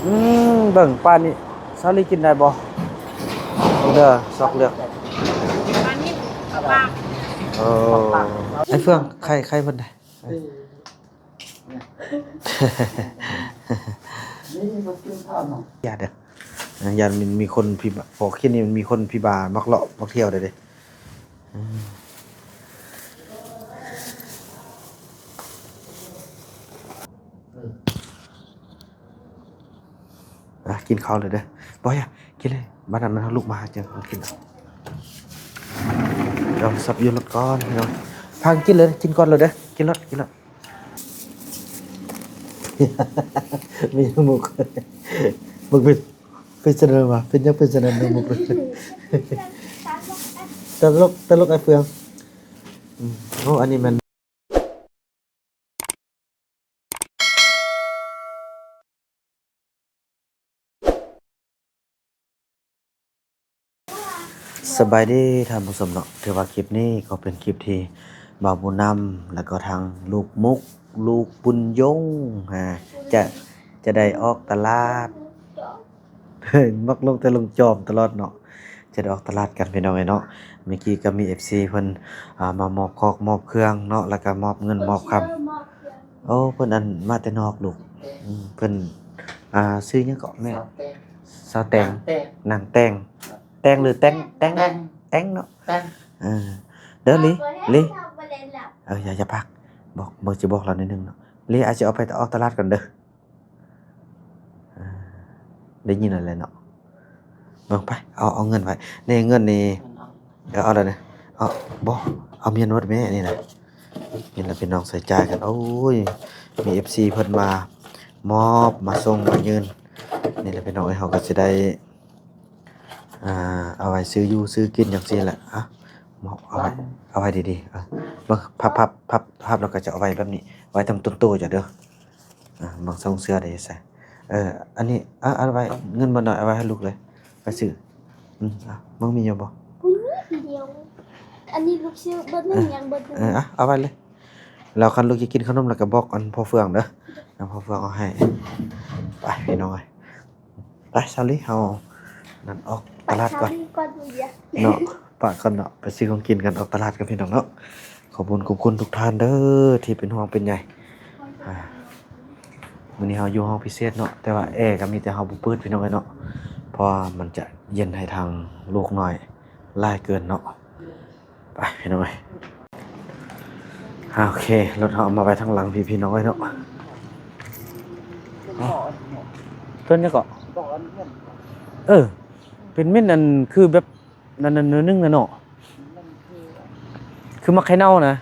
ອືມ ເບິ່ງປານນີ້ ສາລີກິນໄດ້ບໍ່? ເດີ ຊອກເລືອກ ປານນີ້ ປາກ ເອີ ໄອ້ເຟືອງ ໄຂ່ ໄຂ່ເພິ່ນໄດ້. ຢ່າເດີ ຢ້ານມີຄົນພິບາ ພໍຄິດນີ້ມັນມີຄົນພິບາມັກເລາະມັກທ່ຽວເດີ. ອ່ະ ກິນເຂົ້າເລີຍເດີ ບໍ່ ຢ່າ ກິນເລີຍ ບາດນັ້ນມັນເຮົາລຸກມາຫາເຈົ້າກິນເອົາ. ລອງສັບຢູ່ລົດກ່ອນພີ່ນ້ອງ ພາກັນກິນເລີຍ ກິນກ່ອນເລີຍເດີ ກິນໂລດ ກິນໂລດ. ມີນ້ຳມູກ ເບິ່ງເປັນ ເປັນຊັ້ນນັ້ນຫວາ ເປັນຫຍັງເປັນຊັ້ນນັ້ນ ນ້ຳມູກ ຕະຫຼົກ ຕະຫຼົກ ອ້າຍເຟືອງ. ອືມ ໂອ້ ອັນນີ້ແມ່ນ ສະບາຍດີທ່ານຜູ້ຊົມເນາະ ຖືວ່າຄລິບນີ້ກໍເປັນຄລິບທີ່ບ່າວບຸນນຳ ແລ້ວກໍທາງລູກມຸກ ລູກບຸນຍົງ ອ່າ ຈະ ຈະໄດ້ອອກຕະຫຼາດ ມັກລົງແຕ່ລົງຈອມຕະຫຼອດເນາະ ຈະໄດ້ອອກຕະຫຼາດກັນພີ່ນ້ອງເອີຍເນາະ. ເມື່ອກີ້ກໍມີເອັຟຊີເພິ່ນ ອ່າ ມາມອບຂອງມອບເຄື່ອງເນາະ ແລ້ວກໍມອບເງິນມອບຄຳ. ໂອ້ ເພິ່ນອັນມາແຕ່ນອກລູກ ອືມ ເພິ່ນ ອ່າ ຊື່ຫຍັງເກາະແມ່? ສາວແຕງ ສາວແຕງ ນາງແຕງ ນາງແຕງ ແຕງ ຫຼືແຕງ? ແຕງ ແຕງ ແຕງເນາະ ແຕງ ເອີ ເດີລີ ລີ ເອີ ຢ່າ ຢ່າປາກ ບອກ ເບິ່ງ ຊິບອກລາວໜ້ອຍໜຶ່ງເນາະ ລີ ອ້າຍຊິອອກໄປ ອອກຕະຫຼາດກ່ອນເດີ. ເອີ ໄດ້ຍິນແລ້ວແຫຼະເນາະ ເບິ່ງໄປ ເອົາ ເອົາເງິນໄວ້ ນີ້ເງິນນີ້ ເອີ ເອົາແລ້ວນີ້ ເອົາ ບໍ່ ເອົາມຽນໝົດແມ່ ນີ້ນະ ນີ້ລະພີ່ນ້ອງ ໃຊ້ຈ່າຍກັນ. ໂອ້ຍ ມີເອັຟຊີເພິ່ນມາມອບ ມາສົ່ງ ມາຍື່ນ ນີ້ລະພີ່ນ້ອງເອີຍ ເຮົາກໍຊິໄດ້ ອ່າ ເອົາໄວ້ຊື້ຢູ່ຊື້ກິນຈັ່ງຊີ້ແຫຼະ. ອ່ະ ມອບ ເອົາໄວ້ ເອົາໄວ້ດີໆ ເອີ ເບິ່ງ ພັບ ພັບ ພັບ ພັບ ແລ້ວກໍຈະເອົາໄວ້ແບບນີ້ ໄວ້ຕາມຕົ້ນໂຕເຈົ້າເດີ. ອ່າ ບາງຊົງເສື້ອໄດ້ໃສ່ ເອີ ອັນນີ້ ເອົາ ເອົາໄວ້ ເງິນບໍ່ໜ້ອຍ ເອົາໄວ້ໃຫ້ລູກເລີຍ ໄປຊື້. ອືມ ເອົາ ເບິ່ງມີຢູ່ບໍ່? ບໍ່ມີດຽວ ອັນນີ້ລູກຊື້ເບິດໜຶ່ງ ເອີ ຍັງເບິດໜຶ່ງ ເອີ ເອົາ ເອົາໄວ້ເລີຍ. ແລ້ວຄັນລູກຈະກິນຂະໜົມ ແລ້ວກໍບອກອັນພໍ່ເຟືອງເດີ ນຳພໍ່ເຟືອງເອົາໃຫ້. ໄປພີ່ນ້ອງເອີຍ ໄປ ສາວລີ ເຮົານັ້ນອອກຕະຫຼາດກ່ອນ ສາວລີກ່ອນ ເນາະ ປະກ່ອນເນາະ ໄປຊື້ຂອງກິນກັນ ອອກຕະຫຼາດກັນພີ່ນ້ອງເນາະ. ຂອບຄຸນ ຂອບຄຸນທຸກທ່ານເດີ ທີ່ເປັນຫ່ວງເປັນໃຍ. ອ່າ ມື້ນີ້ເຮົາຢູ່ຫ້ອງພິເສດເນາະ ແຕ່ວ່າແອກໍມີແຕ່ເຮົາບໍ່ເປີດພີ່ນ້ອງເອີຍເນາະ ເພາະວ່າມັນຈະເຢັນໃຫ້ທາງລູກນ້ອຍຫຼາຍເກີນເນາະ. ໄປພີ່ນ້ອງເອີຍ ໂອເຄ ລົດເຮົາເອົາມາໄວ້ທາງຫຼັງພີ່ ພີ່ນ້ອງເອີຍເນາະ. ຕົ້ນຫຍັງເກາະ? ເອີ ເປັນເມັນອັນ ຄືແບບ ນັ້ນໆ ໜ້ອຍໜຶ່ງນະເນາະ ຄືໝາກໄຂ່ເນົ່ານະ.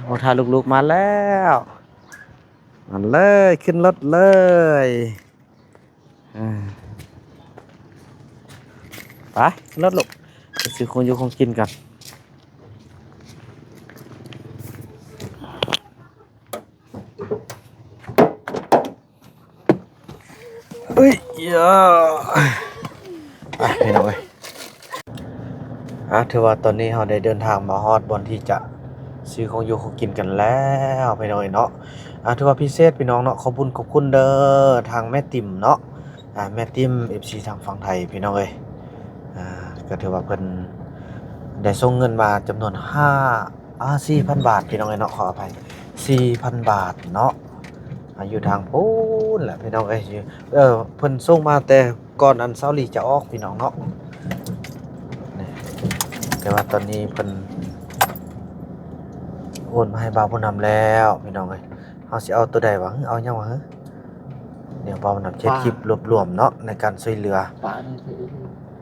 ໂອ້ ຖ້າລູກໆມາແລ້ວ ມາເລີຍ ຂຶ້ນລົດເລີຍ. ອ່າ ໄປ ຂຶ້ນລົດລູກ ໄປຊື້ຂອງຢູ່ຂອງກິນກັນ. ເອີຍ ຢ່າ ອ່ະ ພີ່ນ້ອງເອີຍ ອ່າ ຖືວ່າຕອນນີ້ເຮົາໄດ້ເດີນທາງມາຮອດບ່ອນທີ່ຈະຊື້ຂອງຢູ່ຂອງກິນກັນແລ້ວ ພີ່ນ້ອງເອີຍເນາະ. ອ່າ ຖືວ່າພິເສດ ພີ່ນ້ອງເນາະ ຂອບຄຸນ ຂອບຄຸນເດີ ທາງແມ່ຕິ່ມເນາະ ອ່າ ແມ່ຕິ່ມ ເອັຟຊີ ທາງຝັ່ງໄທ ພີ່ນ້ອງເອີຍ. ອ່າ ກໍຖືວ່າເພິ່ນໄດ້ສົ່ງເງິນມາຈຳນວນຫ້າ ອ່າ ສີ່ພັນບາດ ພີ່ນ້ອງເອີຍເນາະ ຂໍອະໄພ ສີ່ພັນບາດເນາະ. ອ່າ ຢູ່ທາງພຸ້ນແຫຼະ ພີ່ນ້ອງເອີຍ ເອີ ເພິ່ນສົ່ງມາແຕ່ກ່ອນອັນສາວລີຈະອອກ ພີ່ນ້ອງເນາະ. ນີ້ ແຕ່ວ່າຕອນນີ້ເພິ່ນໂອນມາໃຫ້ບ່າວບຸນນຳແລ້ວ ພີ່ນ້ອງເອີຍ. ເຮົາຊິເອົາໂຕໃດຫວາ? ເອົາຫຍັງຫວາ? ດຽວບ່າວບຸນນຳເຮັດຄລິບລວບລວມເນາະ ໃນການຊ່ວຍເຫຼືອ. ປານີ້ຄື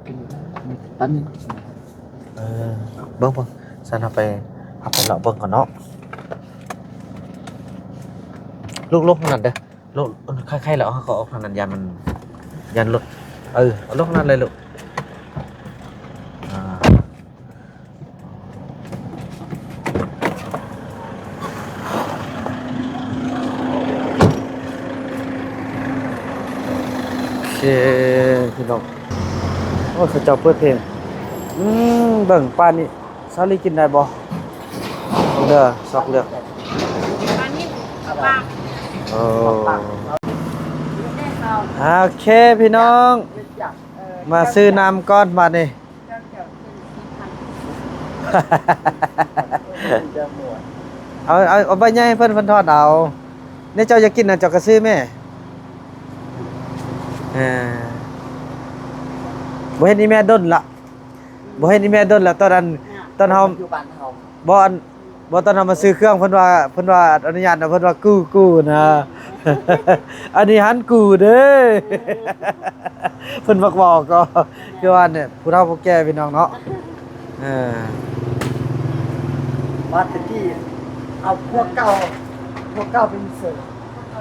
ກິນຕັນນີ້ ເອີ ເບິ່ງໆ ຊັ້ນເຮົາໄປ ເຮົາໄປເລາະເບິ່ງກ່ອນເນາະ. ລູກ ລົງທາງນັ້ນເດີ ລົງ ໄຄໆ ແລ້ວເຮົາກໍອອກທາງນັ້ນ ຢ້ານມັນ ຢ້ານລົດ ເອີ ເອົາລົງທາງນັ້ນເລີຍລູກ. ອ່າ ໂອເຄ ພີ່ນ້ອງ ໂອ້ ເຂົາເຈົ້າເປີດເພງ. ອືມ ເບິ່ງປານນີ້ ສາລີກິນໄດ້ບໍ່? ເດີ ຊອກເລືອກ ປານິນ ປາ ເອີ ປາ ມີແຕ່ສາ ໂອເຄພີ່ນ້ອງ ມາຊື້ນ້ຳກ່ອນບາດນີ້. ເອົາ ເອົາ ເອົາໃບໃຫຍ່ໃຫ້ເພິ່ນ ເພິ່ນທອດເອົາ. ນີ້ເຈົ້າຢາກກິນນະ ເຈົ້າກໍຊື້ແມ່. ເອີ ບໍ່ເຫັນອີແມ່ດົນລະ ບໍ່ເຫັນອີແມ່ດົນລະ. ຕອນນັ້ນ ຕອນເຮົາ ຢູ່ບ້ານເຮົາ ບໍ່ ອັນ ບໍ່ ຕອນເຮົາມາຊື້ເຄື່ອງ ເພິ່ນວ່າ ເພິ່ນວ່າອະນຸຍາດນະ ເພິ່ນວ່າກູ ກູນະ. ອັນນີ້ຫັ້ນກູເດ້ ເພິ່ນມັກເວົ້າກໍ ຄືວ່ານີ້ ຜູ້ເຖົ້າຜູ້ແກ່ພີ່ນ້ອງເນາະ. ເອີ ວ່າແຕ່ກີ້ເອົາພວກເກົ່າ ພວກເກົ່າເປັນເສີ. ໂອ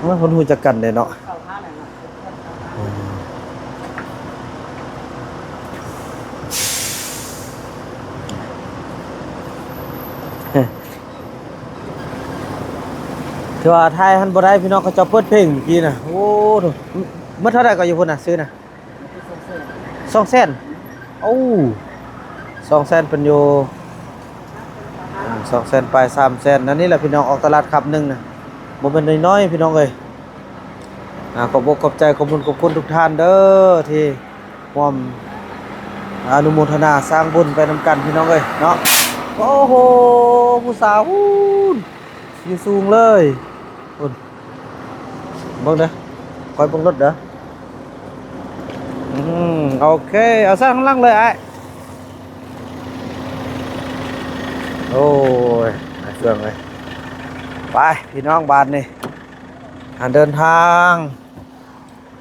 ້ຍ ເພິ່ນຮູ້ຈັກກັນເດ້ເນາະ. ຖືວ່າຖ່າຍຫັ້ນບໍ່ໄດ້ພີ່ນ້ອງ ເຂົາເຈົ້າເປີດເພງກີ້ນະ. ໂອ້ ໝົດເທົ່າໃດກໍຢູ່ພຸ້ນນະ ຊື້ນະ? ສອງແສນ. ໂອ້ ສອງແສນເປັນຢູ່ ສອງແສນປາຍ ສາມແສນ. ອັນນີ້ແຫຼະພີ່ນ້ອງ ອອກຕະຫຼາດຄັບໜຶ່ງນະ ບໍ່ແມ່ນນ້ອຍໆ ພີ່ນ້ອງເອີຍ. ອາ ຂອບອົກຂອບໃຈ ຂອບຄຸນ ຂອບຄຸນທຸກທ່ານເດີ ທີ່ຮ່ວມອະນຸໂມທະນາສ້າງບຸນໄປນຳກັນ ພີ່ນ້ອງເອີຍເນາະ. ໂອ້ໂຫ ຜູ້ສາວພຸ້ນ ຢູ່ສູງເລີຍ ພຸ້ນ ເບິ່ງເດີ ຄອຍເບິ່ງລົດເດີ. ອືມ ໂອເຄ ເອົາໃສ່ຂ້າງຫຼັງເລີຍອ້າຍ. ໂອ້ຍ ອ້າຍເຟືອງເອີຍ ໄປພີ່ນ້ອງ ບາດນີ້ ຫາເດີນທາງ.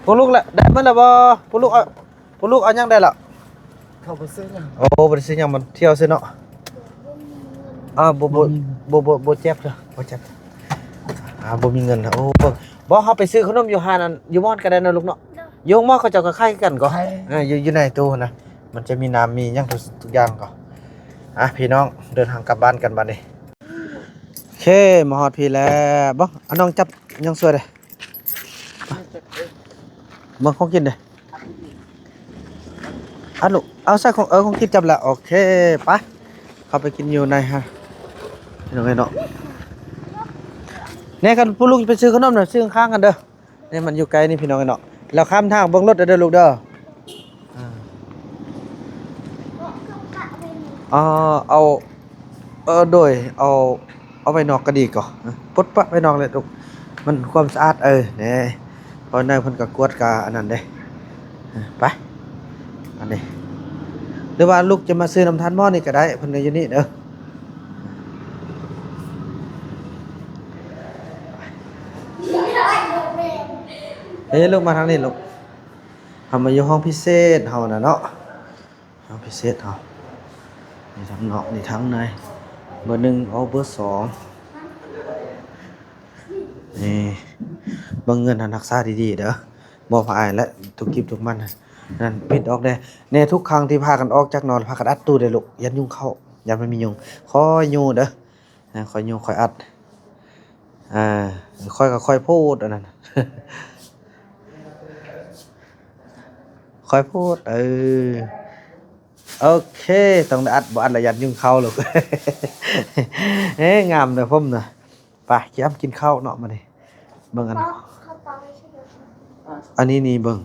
ພວກລູກລະ ໄດ້ໝົດແລ້ວບໍ່? ພວກລູກເອົາ ພວກລູກເອົາຫຍັງໄດ້ລະ? ເຂົາບໍ່ຊື້ຫຍັງ. ໂອ້ ບໍ່ໄດ້ຊື້ຫຍັງ ມັນທ່ຽວຊື່ເນາະ. ອາ ບໍ່ ບໍ່ ບໍ່ມີເງິນ ບໍ່ ບໍ່ ບໍ່ເຈັບເດີ ບໍ່ຈັບ. ອາ ບໍ່ມີເງິນ. ໂອ້ ບໍ່ ເຮົາໄປຊື້ຂະໜົມຢູ່ຮ້ານອັນ ຢູ່ມອນກໍໄດ້ເນາະລູກເນາະ. ໂດຍ ຢູ່ໂຮງໝໍເຂົາເຈົ້າກໍຂາຍຄືກັນກໍ ຂາຍ ເອີ ຢູ່ ຢູ່ໃນຕູ້ຫັ້ນນະ ມັນຈະມີນ້ຳມີຫຍັງທຸກ ທຸກຢ່າງກໍ. ອາ ພີ່ນ້ອງ ເດີນທາງກັບບ້ານກັນບາດນີ້. ໂອເຄ ມາຮອດພີ້ແລ້ວ. ບໍ່ ອາ ນ້ອງຈັບຫຍັງຊ່ວຍເດີ້. ເບິ່ງຂອງກິນເດ້. ອາ ລູກ ເອົາໃສ່ຂອງ ເອີ ຂອງກິນຈັບລະ. ໂອເຄ ໄປ ເຂົ້າໄປກິນຢູ່ໃນຫັ້ນ ພີ່ນ້ອງເອີຍເນາະ. ແນ່ ຄັນຜູ້ລູກໄປຊື້ຂະໜົມນະ ຊື້ຂ້າງໆກັນເດີ. ນີ້ມັນຢູ່ໃກ້ນີ້ ພີ່ນ້ອງເອີຍເນາະ. ແລ້ວຂ້າມທາງເບິ່ງລົດເດີລູກເດີ. ອ່າ ເອົາ ເອີ ໂດຍ ເອົາ ເອົາໄວ້ນອກກໍດີກໍ ປົດປະໄວ້ນອກແຫຼະລູກ ມັນຄວາມສະອາດ. ເອີ ແນ່ ພໍໜ້ອຍເພິ່ນກໍກວດກາອັນນັ້ນເດ້. ໄປ ອັນນີ້ ຫຼືວ່າລູກຈະມາຊື້ນຳທ່ານໝໍນີ້ກໍໄດ້ ເພິ່ນກໍຢູ່ນີ້ເດີ. ເອີ ລູກມາທາງນີ້ລູກ. ເຮົາມາຢູ່ຫ້ອງພິເສດເຮົານະເນາະ ຫ້ອງພິເສດເຮົາ ນີ້ທາງນອກ ນີ້ທາງໃນ ເບີໜຶ່ງ ເອົາເບີສອງ. ນີ້ ເບິ່ງເງິນຫັ້ນຮັກສາດີໆເດີ ມອບໃຫ້ອ້າຍແຫຼະ ທຸກກິບທຸກມັນຫັ້ນ ນັ້ນປິດອອກແດ່. ແນ່ ທຸກຄັ້ງທີ່ພາກັນອອກຈາກນອນ ພາກັນອັດຕູ້ເດີລູກ ຢ້ານຍຸງເຂົ້າ ຢ້ານມັນມີຍຸງ. ຄ່ອຍຍູ້ເດີ ຄ່ອຍຍູ້ຄ່ອຍອັດ. ອ່າ ຄ່ອຍກໍຄ່ອຍໂພດອັນນັ້ນ ຄ່ອຍໂພດ. ເອີ ໂອເຄ ຕ້ອງໄດ້ອັດ ບໍ່ອັດລະຢ້ານຍຸງເຂົ້າລູກ. ເອີ ງາມເດີຜົມນະ. ໄປ ກິນ ກິນເຂົ້າເນາະ ມານີ້ ເບິ່ງອັນ ອັນນີ້ນີ້ເບິ່ງ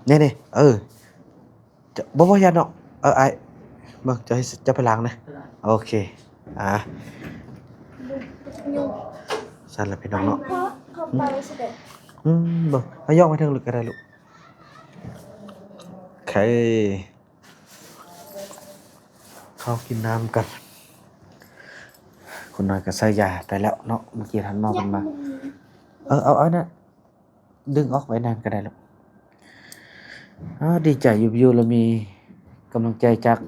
ນີ້ໆ ເອີ. ຈະ ບໍ່ ບໍ່ຢ້ານດອກ. ເອີ ອ້າຍ ເບິ່ງ ຈະໃຫ້ ຈະໄປລ້າງນະ. ໂອເຄ ອ່າ ຊັ້ນລະພີ່ນ້ອງເນາະ. ອືມ ເບິ່ງ ເອົາຢອກໄປເທິງເລີຍກໍໄດ້ລູກ. ໂອເຄ ເຂົ້າກິນນ້ຳກັນ. ຄຸນນ້ອຍກໍໃສ່ຢາໄປແລ້ວເນາະ ເມື່ອກີ້ທ່ານໝໍເພິ່ນມາ. ເອີ ເອົາ ເອົານັ້ນ ດຶງອອກໄວ້ນັ້ນກໍໄດ້ລູກ. ອາ ດີໃຈຢູ່ ຢູ່ລະມີກຳລັງໃຈຈາກ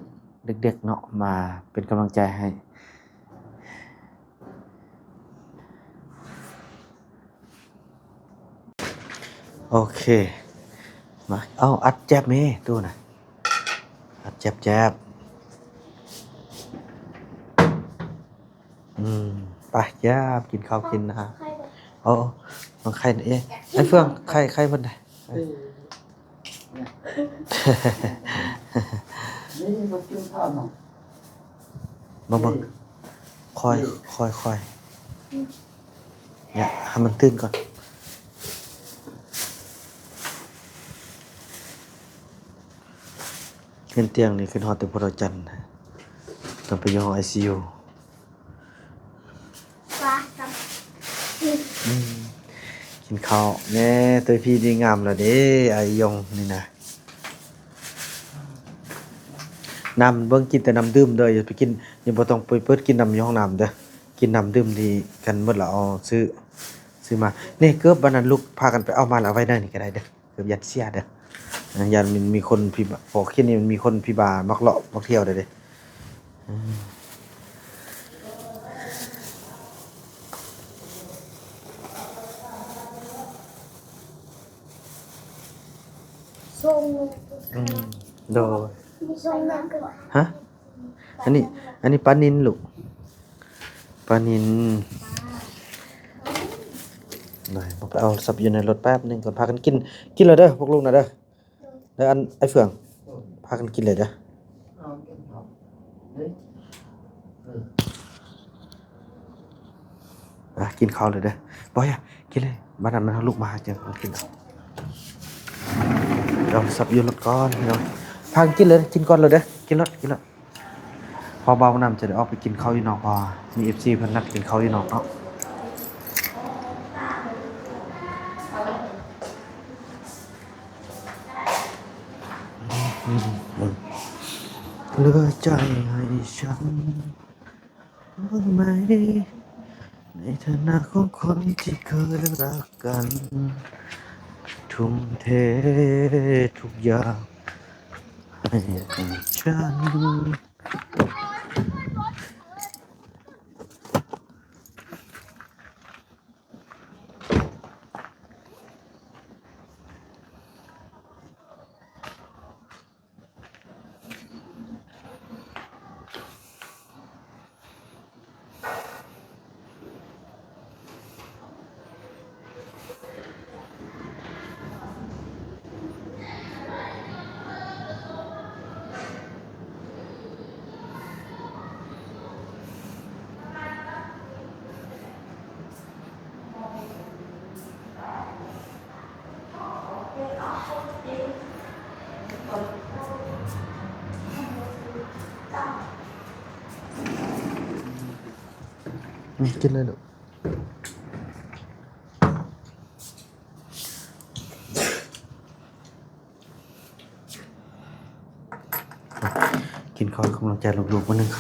ເດັກໆເນາະ ມາເປັນກຳລັງໃຈໃຫ້. ໂອເຄ ມາ ເອົາ ອັດແຈບແມ່ຕູ້ນະ ອັດແຈບໆ. ອືມ ໄປ ຢ່າກິນເຂົ້າກິນນ້ຳ. ໂອ້ ນ້ອງໄຂ່ເອ ໄອ້ເຟືອງ ໄຂ່ ໄຂ່ເພິ່ນໄດ. ເອີ ນີ້ບໍ່ກິນເຂົ້າເນາະ ເບິ່ງ ເບິ່ງ ນີ້ ຄ່ອຍ ຄ່ອຍ ຄ່ອຍ. ຍະ ໃຫ້ມັນຕື່ນກ່ອນ. ເຫັນຕຽງນີ້ ຄິດຮອດແຕ່ພວກເຮົາຈັນ ຕ້ອງໄປຢູ່ຫ້ອງໄອຊີຢູ. ອືມ ກິນເຂົ້າແນ່ ໂຕພີດີງາມແລ້ວເດ້ ອາຍຍົງນີ້ນະ. ນ້ຳເບິ່ງ ກິນແຕ່ນ້ຳດື່ມເດີ ຢ່າໄປກິນ ຢ່າ ບໍ່ຕ້ອງໄປເປີດກິນນ້ຳຢູ່ຫ້ອງນ້ຳເດີ. ກິນນ້ຳດື່ມທີ່ກັນໝົດລະ ເອົາ ຊື້ ຊື້ມາ. ນີ້ເກີບ ບັດນັ້ນລູກພາກັນໄປເອົາມາລະ ເອົາໄວ້ໃນນີ້ກໍໄດ້ເດີ. ເກີບຢ້ານເສຍເດີ ຢ້ານມັນມີຄົນພີບາ ພໍຄິດນີ້ມັນມີຄົນພີບາມັກເລາະມັກທ່ຽວເດີ. ອືມ ສົ່ງ ອືມ ໂດຍ ສົ່ງ ຮະ? ອັນນີ້ ອັນນີ້ປານິນລູກ ປານິນ. ໄດ້ ໄປເອົາສັບຢູ່ໃນລົດແປັບໜຶ່ງກ່ອນ ພາກັນກິນ ກິນແລ້ວເດີພວກລູກນະເດີ. ແລ້ວອັນ ອ້າຍເຟືອງ ພາກັນກິນເລີຍເດີ. ອ່າ ກິນເຂົ້າເລີຍເດີ. ບໍ່ ຢ່າ ກິນເລີຍ ບັດນັ້ນມັນເອົາລູກມາຫາເຈົ້າ ກິນເອົາ. ເອົາສັບຢູ່ລົດກ່ອນພີ່ນ້ອງ ພາກັນກິນເລີຍ ກິນກ່ອນເລີຍເດີ ກິນໂລດ ກິນໂລດ. ພໍບ່າວນຳຈະໄດ້ອອກໄປກິນເຂົ້າຢູ່ນອກ ເພາະວ່າມີເອັຟຊີເພິ່ນນັດກິນເຂົ້າຢູ່ນອກເນາະ. ເຫຼືອໃຈໃຫ້ ອືມ ກິນເລີຍລູກ. ກິນເຂົ້າໃຫ້ກຳລັງໃຈລູກໆ ມື້ໜຶ່ງ.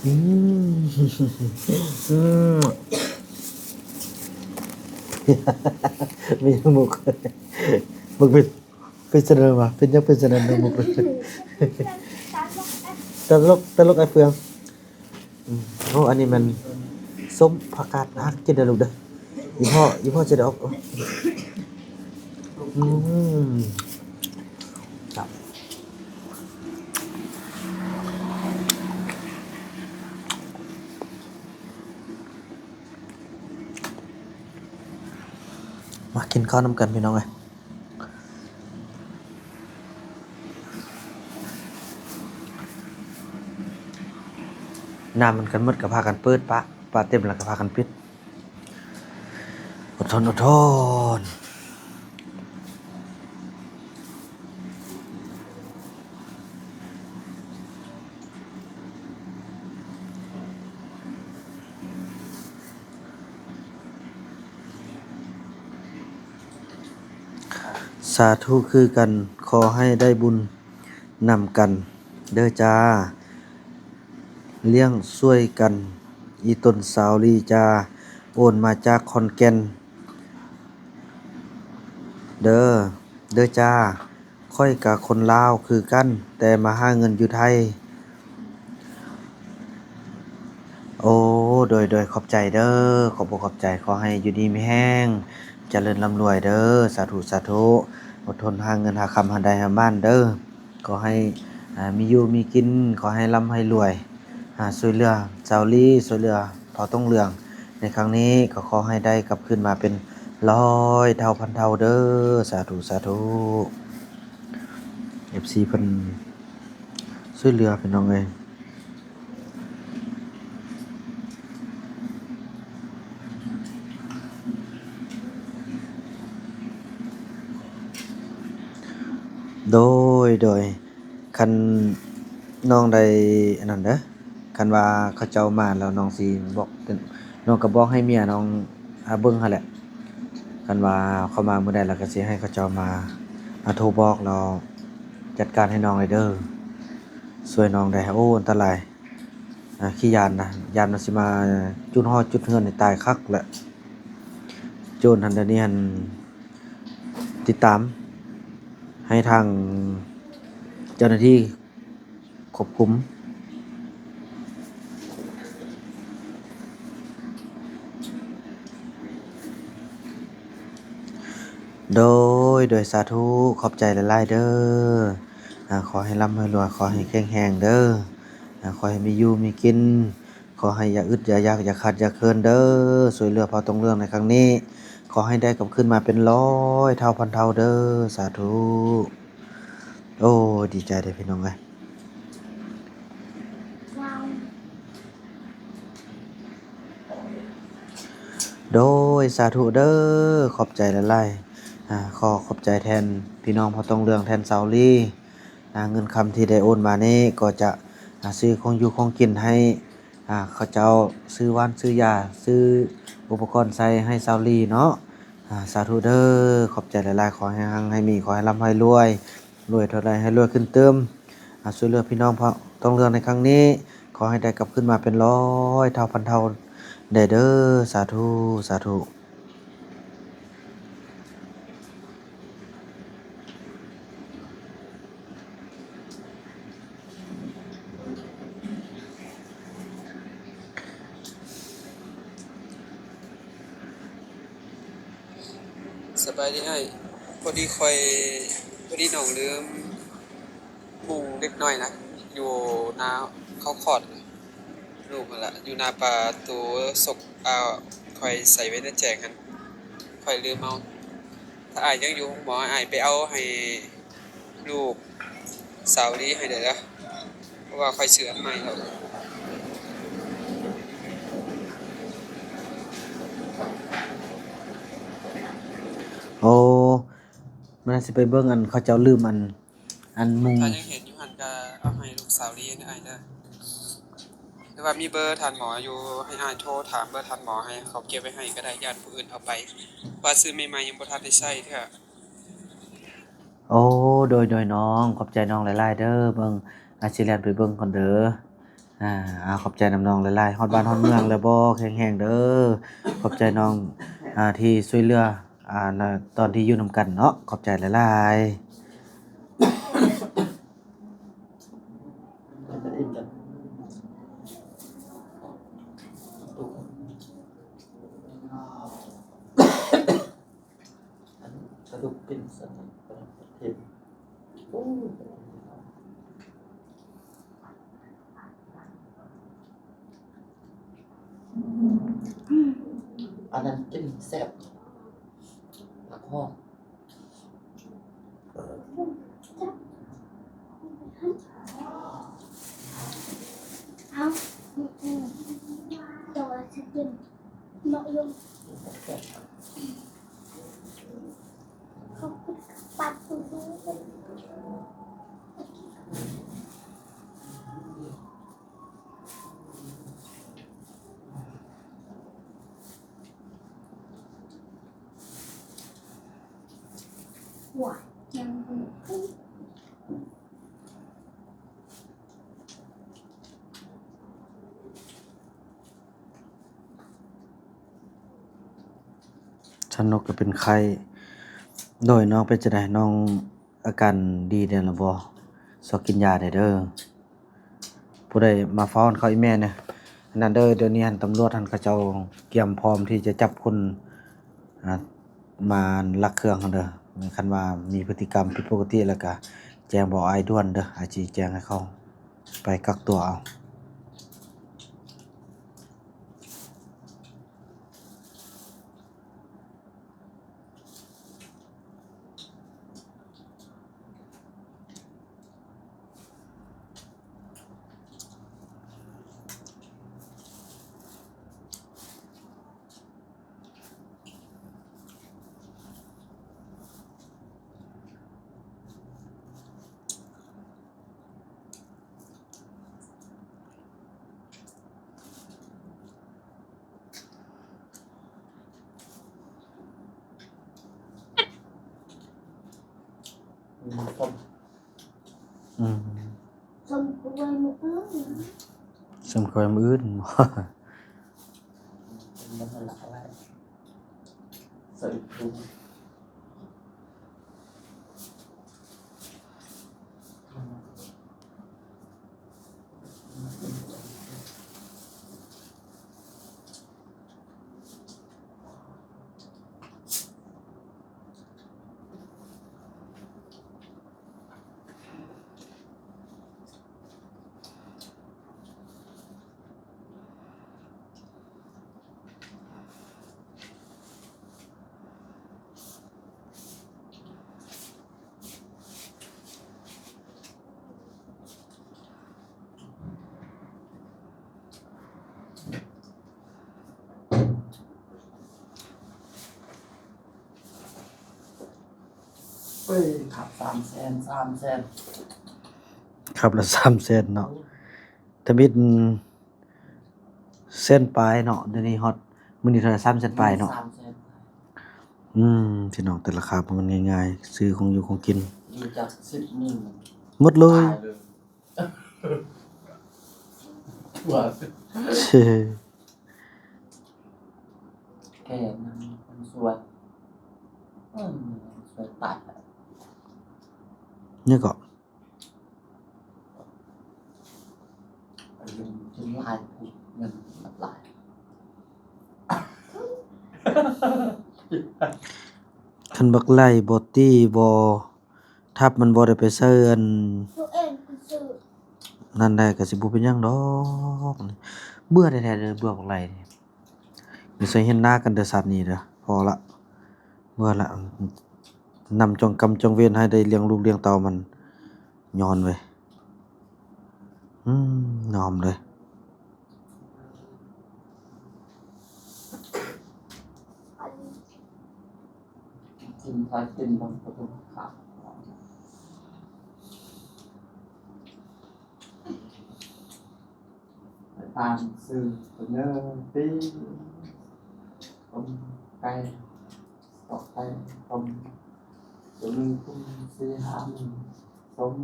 ອືມ ອືມ ມີມຸກ ມຸກເປັນ ເປັນຊັ້ນນະວະ ເປັນຫຍັງເປັນຊັ້ນນະມຸກ ຕະຫຼົກ ຕະຫຼົກ ອ້າຍເຟືອງ. ອືມ ໂອ້ ອັນນີ້ແມ່ນສົ້ມຜັກກາດ ຫາກິນເດີລູກເດີ. ອີ່ພໍ່ ອີ່ພໍ່ຈະໄດ້ອອກ ອືມ ຄັບ ມາກິນເຂົ້ານຳກັນພີ່ນ້ອງເອີຍ. ນ້ຳມັນກັນໝົດກໍພາກັນເປີດປະ ປະເຕັມແລ້ວກໍພາກັນປິດ. ອົດທົນ ອົດທົນ. ສາທຸຄືກັນ ຂໍໃຫ້ໄດ້ບຸນນຳກັນເດີຈ້າ. ລ້ຽງຊ່ວຍກັນ ອີ່ຕົນສາວລີຈ້າ ໂອນມາຈາກຂອນແກ່ນເດີ ເດີຈ້າ. ຂ້ອຍກະຄົນລາວຄືກັນ ແຕ່ມາຫາເງິນຢູ່ໄທ. ໂອ້ ໂດຍ ໂດຍ ຂອບໃຈເດີ ຂອບອົກຂອບໃຈ. ຂໍໃຫ້ຢູ່ດີມີແຮງ ຈະເລີນລ່ຳລວຍເດີ້ ສາທຸ ສາທຸ. ອົດທົນຫາເງິນຫາຄຳ ຫາໄດ້ຫາໝານເດີ້. ຂໍໃຫ້ ອ່າ ມີຢູ່ມີກິນ ຂໍໃຫ້ລ່ຳໃຫ້ລວຍ ອ່າ ຊ່ວຍເຫຼືອຊາວລີ ຊ່ວຍເຫຼືອພໍ່ຕົງເຫຼືອງໃນຄັ້ງນີ້ ກໍຂໍໃຫ້ໄດ້ກັບຄືນມາເປັນຮ້ອຍເທົ່າພັນເທົ່າເດີ້ ສາທຸ ສາທຸ. ເອັຟຊີເພິ່ນຊ່ວຍເຫຼືອ ພີ່ນ້ອງເອີຍ. ໂດຍ ໂດຍ ຄັນນ້ອງໄດ້ອັນນັ້ນເດີ້ ຄັນວ່າເຂົາເຈົ້າມາແລ້ວ ນ້ອງຊິບອກ ນ້ອງກໍບອກໃຫ້ເມຍນ້ອງ ອ່າ ເບິ່ງຫັ້ນແຫຼະ. ຄັນວ່າເຂົາມາມື້ໃດ ແລ້ວກໍຊິໃຫ້ເຂົາເຈົ້າມາ ອ່າ ໂທບອກ ແລ້ວຈັດການໃຫ້ນ້ອງແດ່ເດີ້. ຊ່ວຍນ້ອງແດ່. ໂອ້ ອັນຕະລາຍ ອ່າ ຂີ້ຢ້ານນະ ຢ້ານມັນຊິມາຈຸດຫໍຈຸດເຮືອນໃຫ້ຕາຍຄັກແຫຼະ ໂຈນຫັ້ນ. ດຽວນີ້ຫັ້ນ ຕິດຕາມໃຫ້ທາງເຈົ້າໜ້າທີ່ຄວບຄຸມ. ໂດຍ ໂດຍ ສາທຸ ຂອບໃຈຫຼາຍໆເດີ້. ອ່າ ຂໍໃຫ້ລ່ຳໃຫ້ລວຍ ຂໍໃຫ້ແຂງແຮງເດີ້. ອ່າ ຂໍໃຫ້ມີຢູ່ມີກິນ ຂໍໃຫ້ຢ່າອຶດຢ່າຢາກ ຢ່າຂາດຢ່າເຂີນເດີ້. ຊ່ວຍເຫຼືອພໍ່ຕົງເຫຼືອງໃນຄັ້ງນີ້ ຂໍໃຫ້ໄດ້ກັບຄືນມາເປັນຮ້ອຍເທົ່າພັນເທົ່າເດີ້. ສາທຸ. ໂອ້ ດີໃຈເດ້ພີ່ນ້ອງເອີຍ. ໂດຍ ສາທຸເດີ້ ຂອບໃຈຫຼາຍໆ. ອ່າ ຂໍຂອບໃຈແທນພີ່ນ້ອງພໍ່ຕົງເຫຼືອງ ແທນຊາວລີ. ອ່າ ເງິນຄຳທີ່ໄດ້ໂອນມານີ້ ກໍຈະ ອ່າ ຊື້ຂອງຢູ່ຂອງກິນໃຫ້ ອ່າ ເຂົາເຈົ້າ ຊື້ຫວ່ານຊື້ຢາ ຊື້ອຸປະກອນໃຊ້ໃຫ້ຊາວລີເນາະ. ອ່າ ສາທຸເດີ້ ຂອບໃຈຫຼາຍໆ. ຂໍໃຫ້ຮັ່ງໃຫ້ມີ ຂໍໃຫ້ລ່ຳໃຫ້ລວຍ ລວຍເທົ່າໃດໃຫ້ລວຍຂຶ້ນຕື່ມ. ອ່າ ຊ່ວຍເຫຼືອພີ່ນ້ອງເຜົ່າຕ້ອງເລື່ອງໃນຄັ້ງນີ້ ຂໍໃຫ້ໄດ້ກັບຄືນມາເປັນຮ້ອຍເທົ່າພັນເທົ່າແດ່ເດີ້. ສາທຸ ສາທຸ. ສະບາຍດີອ້າຍ. ພໍດີຂ້ອຍ ພໍດີນ້ອງລືມມຸ້ງເດັກນ້ອຍນະ ຢູ່ນາເຂົ້າຄອດ ລູກຫັ້ນລະ ຢູ່ໜ້າປະຕູສົກ ອ່າ ຂ້ອຍໃສ່ໄວ້ໃນແຈງຫັ້ນ ຂ້ອຍລືມເອົາ. ຖ້າອ້າຍຍັງຢູ່ໂຮງໝໍ ອ້າຍໄປເອົາໃຫ້ລູກສາວລີໃຫ້ແດ່ເດີ້ ເພາະວ່າຂ້ອຍຊື້ອັນໃໝ່ແລ້ວ. ໂອ້ ມັນຊິໄປເບິ່ງອັນເຂົາເຈົ້າລືມອັນ ອັນມຸງ. ຖ້າຍັງເຫັນຢູ່ຫັ້ນກໍເອົາໃຫ້ລູກສາວລີນະອ້າຍເດີ. ຫຼືວ່າມີເບີທ່ານໝໍຢູ່ ໃຫ້ອ້າຍໂທຖາມເບີທ່ານໝໍໃຫ້ເຂົາເກັບໄວ້ໃຫ້ກໍໄດ້ ຢ້ານຜູ້ອື່ນເອົາໄປ ວ່າຊື້ໃໝ່ໆ ຍັງບໍ່ທັນໄດ້ໃຊ້ເທື່ອ. ໂອ້ ໂດຍໆ ນ້ອງ ຂອບໃຈນ້ອງຫຼາຍໆເດີ. ເບິ່ງ ອ້າຍຊິແລ່ນໄປເບິ່ງກ່ອນເດີ. ອ່າ ຂອບໃຈນຳນ້ອງຫຼາຍໆ. ຮອດບ້ານຮອດເມືອງແລ້ວບໍ່? ແຂງແຮງເດີ. ຂອບໃຈນ້ອງ ອ່າ ທີ່ຊ່ວຍເຫຼືອ ອ່າ ຕອນທີ່ຢູ່ນຳກັນເນາະ. ຂອບໃຈຫຼາຍໆ. ກະດູກເປັນສັນປະເທດ. ໂອ້ ອັນນັ້ນກິນແຊບ ຜັກຫອມ. ເອົາ ແຕ່ວ່າຊິກິນ ເນາະ ທ່ານນົກກໍເປັນໄຂ້. ໂດຍ ນ້ອງເປັນຈັ່ງໃດ? ນ້ອງອາການດີແດ່ລະບໍ່? ຊອກກິນຢາແດ່ເດີ. ຜູ້ໃດມາຟ້ອນເຂົາອີແມ່ນະ ອັນນັ້ນເດີ. ດຽວນີ້ຫັ້ນຕຳຫຼວດຫັ້ນ ເຂົາເຈົ້າກຽມພ້ອມທີ່ຈະຈັບຄົນ ອ່າ ມາລັກເຄື່ອງເຮົາເດີ. ຄັນວ່າມີພຶດຕິກຳຜິດປົກກະຕິ ແລ້ວກະແຈ້ງບອກອ້າຍດ່ວນເດີ, ອ້າຍຊິແຈ້ງໃຫ້ເຂົາໄປກັກຕົວເອົາ. ອືມ ສົມຄວນມື້ອື່ນ ສົມຄວນມື້ອື່ນ ເອີຍ ຂັບສາມແສນ ສາມແສນ ຂັບລະສາມແສນເນາະ. ທຳອິດແສນປາຍເນາະ, ດຽວນີ້ຮອດ ມື້ນີ້ເທົ່າໃດ ສາມແສນປາຍເນາະ. ສາມແສນປາຍ. ອືມ ພີ່ນ້ອງ ແຕ່ລະຄາບມັນງ່າຍໆ ຊື້ຂອງຢູ່ຂອງກິນ ດີຈາກສິບມື້ ໝົດເລີຍ ຕາຍເລີຍ. ແກ່ນຳຄົນສວຍ ເອີ ສວຍຕາຍແລ້ວ ນີ້ກໍ ຄັນບັກໄຫຼບໍ່ຕີບໍ່ທັບ ມັນບໍ່ໄດ້ໄປໃສ່ອັນນັ້ນໄດ້ ກໍຊິບໍ່ເປັນຫຍັງດອກ. ເບື່ອແທ້ໆເດີ ເບື່ອບັກໄຫຼນີ້. ຢ່າໃສ່ເຫັນໜ້າກັນເດີ ຊາດນີ້ເດີ ພໍລະ ເມື່ອລະ ນຳຈອງກຳຈອງເວນໃຫ້ໄດ້ລ້ຽງລູກລ້ຽງເຕົ້າມັນ ຍ້ອນເວີຍ ອືມ ຍອມເລີຍ. ກິນ ພາກິນ ເບິ່ງປະຕູຂ້າງ ຕາມຊື່ເນາະ ປີ້ງ ຕົ້ມໄກ່ ຕອກໄກ່ ຕົ້ມ ໂຕໜຶ່ງ ຄຸນສີ່ ຫ້າ ໜຶ່ງ ສົ້ມ.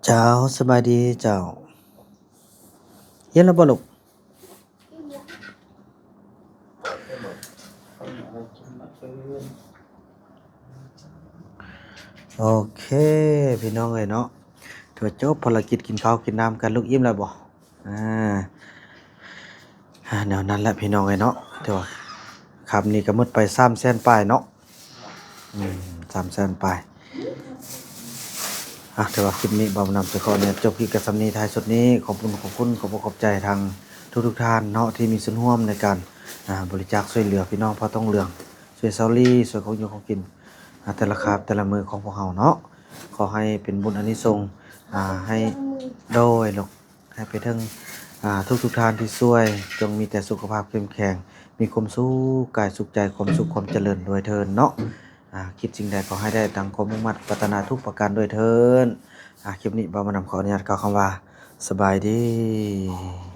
ເຈົ້າ ສະບາຍດີເຈົ້າ. ເຫັນແລ້ວບໍ່ລູກ? ໂອເຄ ພີ່ນ້ອງເອີຍເນາະ ຖືວ່າຈົບພາລະກິດກິນເຂົ້າກິນນ້ຳກັນ. ລູກອີ່ມແລ້ວບໍ່? ອ່າ ອ່າ ແນວນັ້ນແຫຼະພີ່ນ້ອງເອີຍເນາະ. ຖືວ່າຄາບນີ້ກໍໝົດໄປສາມແສນປາຍເນາະ. ອືມ ສາມແສນປາຍ. ອ່ະ ຖືວ່າຄລິບນີ້ບ່າວບຸນນຳຊິຂໍອະນຸຍາດຈົບຄລິບກັນສ່ຳນີ້. ທ້າຍສຸດນີ້ ຂອບຄຸນ ຂອບຄຸນ ຂອບອົກຂອບໃຈທາງທຸກໆທ່ານເນາະ ທີ່ມີສ່ວນຮ່ວມໃນການ ອ່າ ບໍລິຈາກຊ່ວຍເຫຼືອພີ່ນ້ອງເຜົ່າຕົງເຫຼືອງ ຊ່ວຍເຊົາລີ ຊ່ວຍຂອງຢູ່ຂອງກິນ ອ່າ ແຕ່ລະຄາບແຕ່ລະມື້ຂອງພວກເຮົາເນາະ. ຂໍໃຫ້ເປັນບຸນອານິສົງ ອ່າ ໃຫ້ ໂດຍ ໃຫ້ໄປເຖິງ ອ່າ ທຸກໆທ່ານທີ່ຊ່ວຍ ຈົ່ງມີແຕ່ສຸຂະພາບເຂັ້ມແຂງ ມີຄວາມສຸກກາຍສຸກໃຈ ຄວາມສຸກຄວາມຈະເລີນດ້ວຍເທີນເນາະ. ອ່າ ຄິດສິ່ງໃດຂໍໃຫ້ໄດ້ດັ່ງຄວາມມຸ່ງມາດປາດຖະໜາທຸກປະການດ້ວຍເທີ້ນ. ອ່າ ຄລິບນີ້ບ່າວບຸນນຳຂໍອະນຸຍາດກ່າວຄຳວ່າ ສະບາຍດີ.